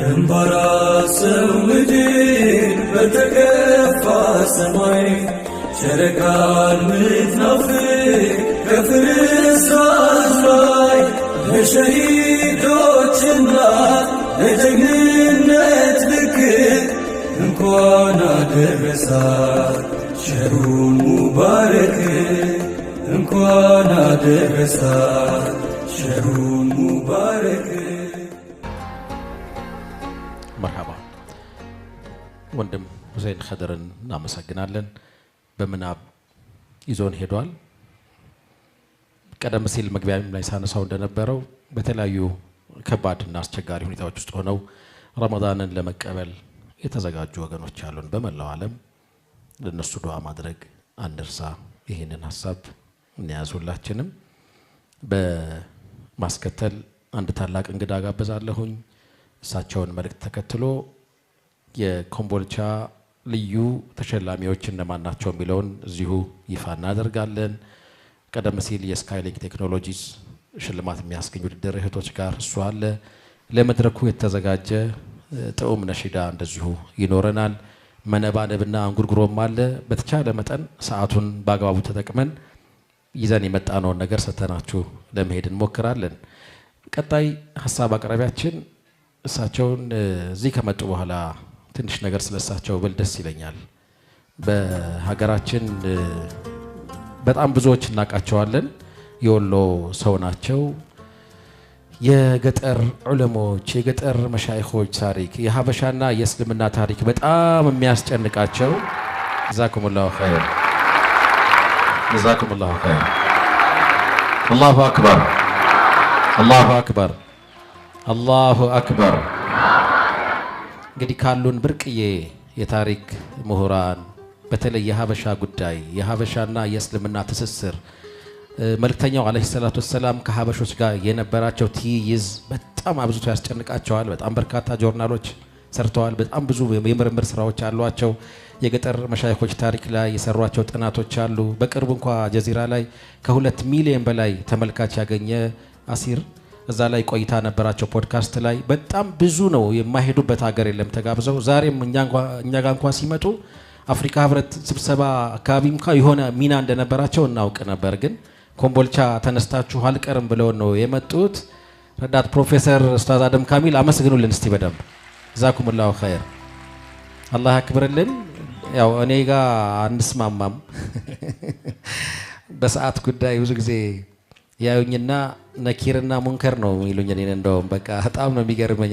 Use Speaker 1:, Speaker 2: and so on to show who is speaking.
Speaker 1: እምባራሰው ምድር በተገፋ ሰማይ ጨረቃን ምትናፍቅ ከፍርስራሽ ላይ ለሸሂዶች እናት ለጀግንነት ልክ እንኳን አደረሳት ሸሩን ሙባረክ እንኳን አደረሳት ሸሩን ሙባረክ።
Speaker 2: መርሐባ፣ ወንድም ሁሴን ኸድርን እናመሰግናለን። በምናብ ይዞን ሄዷል። ቀደም ሲል መግቢያም ላይ ሳነሳው እንደነበረው በተለያዩ ከባድና አስቸጋሪ ሁኔታዎች ውስጥ ሆነው ረመዳንን ለመቀበል የተዘጋጁ ወገኖች አሉን በመላው ዓለም። ለእነሱ ዱዓ ማድረግ አንርሳ። ይህንን ሀሳብ እንያዝ ሁላችንም። በማስከተል አንድ ታላቅ እንግዳ ጋብዛለሁኝ። እሳቸውን መልእክት ተከትሎ የኮምቦልቻ ልዩ ተሸላሚዎች እነማን ናቸው የሚለውን እዚሁ ይፋ እናደርጋለን። ቀደም ሲል የስካይሊንክ ቴክኖሎጂስ ሽልማት የሚያስገኝ ውድድር እህቶች ጋር እሱ አለ። ለመድረኩ የተዘጋጀ ጥዑም ነሺዳ እንደዚሁ ይኖረናል። መነባነብና እንጉርጉሮም አለ። በተቻለ መጠን ሰዓቱን በአግባቡ ተጠቅመን ይዘን የመጣነውን ነገር ሰተናችሁ ለመሄድ እንሞክራለን። ቀጣይ ሀሳብ አቅራቢያችን እሳቸውን እዚህ ከመጡ በኋላ ትንሽ ነገር ስለ እሳቸው ብል ደስ ይለኛል። በሀገራችን በጣም ብዙዎች እናውቃቸዋለን። የወሎ ሰው ናቸው። የገጠር ዑለሞች፣ የገጠር መሻይኾች ታሪክ፣ የሀበሻና የእስልምና ታሪክ በጣም የሚያስጨንቃቸው። ጀዛኩሙላሁ ኸይር፣ ጀዛኩሙላሁ ኸይር። አላሁ አክበር፣ አላሁ አክበር፣ አላሁ አክበር። እንግዲህ ካሉን ብርቅዬ የታሪክ ምሁራን በተለይ የሀበሻ ጉዳይ፣ የሀበሻና የእስልምና ትስስር፣ መልእክተኛው ዓለይሂ ሰላቱ ወሰላም ከሀበሾች ጋር የነበራቸው ትይይዝ በጣም አብዝቶ ያስጨንቃቸዋል። በጣም በርካታ ጆርናሎች ሰርተዋል። በጣም ብዙ የምርምር ስራዎች አሏቸው። የገጠር መሻይኮች ታሪክ ላይ የሰሯቸው ጥናቶች አሉ። በቅርቡ እንኳ ጀዚራ ላይ ከ2 ሚሊዮን በላይ ተመልካች ያገኘ አሲር እዛ ላይ ቆይታ ነበራቸው። ፖድካስት ላይ በጣም ብዙ ነው። የማይሄዱበት ሀገር የለም ተጋብዘው። ዛሬም እኛ ጋር እንኳ ሲመጡ አፍሪካ ህብረት ስብሰባ አካባቢ እንኳ የሆነ ሚና እንደነበራቸው እናውቅ ነበር። ግን ኮምቦልቻ ተነስታችሁ አልቀርም ብለውን ነው የመጡት። ረዳት ፕሮፌሰር ኡስታዝ አደም ካሚል አመስግኑልን እስቲ በደንብ። ጀዛኩሙላሁ ኸይር፣ አላህ ያክብርልን። ያው እኔ ጋር አንስማማም በሰዓት ጉዳይ። ብዙ ጊዜ ያዩኝና ነኪርና ሙንከር ነው የሚሉኝ። እኔን እንደውም በቃ በጣም ነው የሚገርመኝ።